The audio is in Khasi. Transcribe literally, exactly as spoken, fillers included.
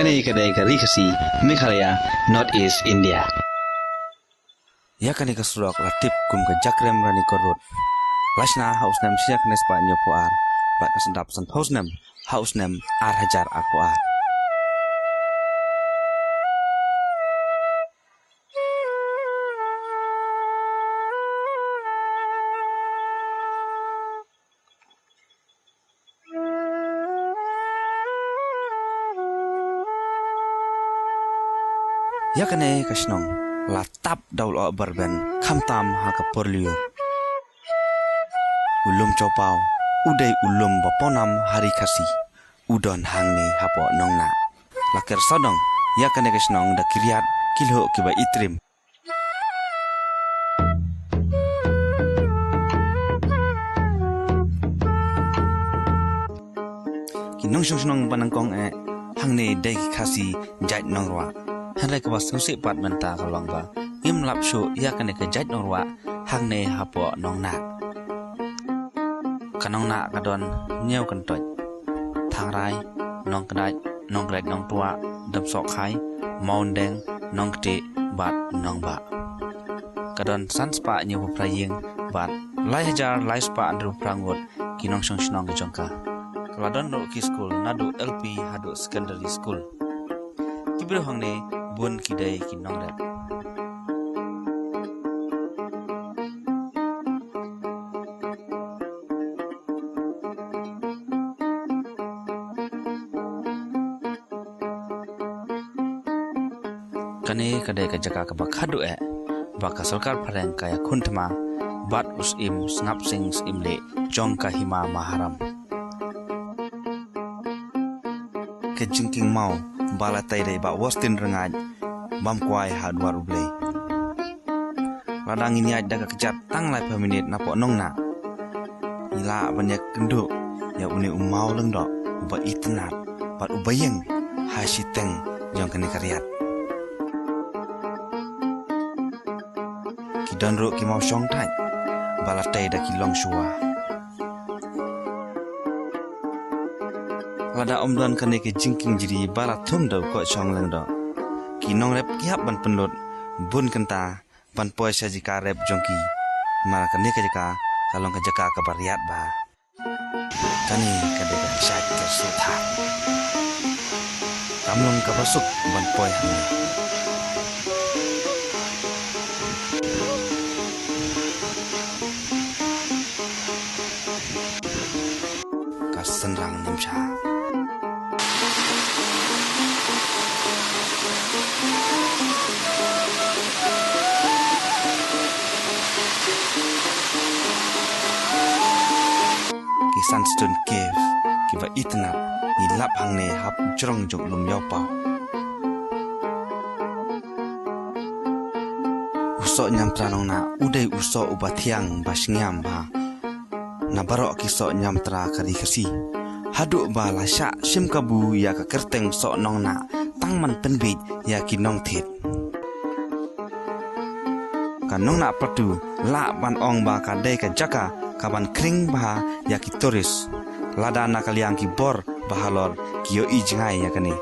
Kane ka dei ka Ri Khasi, Meghalaya, North East India. Ïa kane ka surok la tip kum ka Jakrem Ranikor Road. La shna ha u snem shi hajar khyndai spah hynñiewphew ar bad ka sdang san phew snem ha u snem ar hajar arphew ar. Ïa kane ka shnong la tap da u lyoh berben khamtam ha ka por lyiur. U lum Chawpaw u dei u lum ba pawnam ha Ri Khasi, u don hangne hapoh Nongnah. La ker sawdong ïa kane ka shnong da ki riat ki lhuh kiba itrim. Ki nongshong shnong ba nyngkong eh hangne dei ki Khasi jait Nongrwah. Hynrei kaba sngewsih pat mynta ka long ba ngim lap shuh ïa kane ka jait Nongrwah hangne hapoh Nongnah. Ka Nongnah ka don hynñiew kyntoit: Thangrai, Nongkdait, Nongkdait Nongtwah, Dapsohkhai, Mawndeng, Nongktieh bad Nongbah. Ka don san spah hynñiewphew phra ïing bad lai hajar lai spah hynriewphew phra ngut ki nongshong shnong jong ka. Ka la don ruh ki skul naduh L P haduh secondary school. Ki briew hangne bun ki dei ki nongrep. Kane ka dei ka jaka kaba khadduh eh ba ka sorkar phareng ka ïakhun thma bad u Syiem Sngap Sing Syiem Leh jong ka Hima Maharam. Ka jingkieng maw ba la tei da i Bah Wostin Rngait bam kwai ha dwar U Blei. Lada ngin ïaid da ka kjat tang laiphew minit napoh Nongnah, ngi lah ban ïakynduh ïa une u maw lyngdoh uba itynnad bad uba ïeng ha shiteng jong kane ka riat. Ki don ruh ki maw shong thait ba la tei da ki longshuwa. Lada ym don kane ka jingkieng jri ba la thum da u koit shong lyngdoh, ki nongrep ki hap ban pynlut bun kynta ban poi sha jaka rep jong ki. Namar kane ka jaka ka long ka jaka kaba riat bha. Kane ka dei ka jait Kyrsuthar. Kam long kaba suk ban poi hangne. Ka synrang Nimsha. Ki Sandstone Cave kiba itynnad ngi lap hangne hapdeng jrong jong u lum Ïawpaw. U soh ñiamtra Nongnah u dei u soh uba thiang ba shngiam bha na baroh ki soh ñiamtra ka Ri Khasi. Haduh ba la shah shim kabu ïa ka kyrteng soh Nongnah tang ban pynbiej ïa ki nongthied. Ka Nongnah Plateau lah ban ong ba ka dei ka jaka kaban khring bha ïa ki tourist. Lada na ka liang ki bor ba halor ki ïohi jngai ïa kane.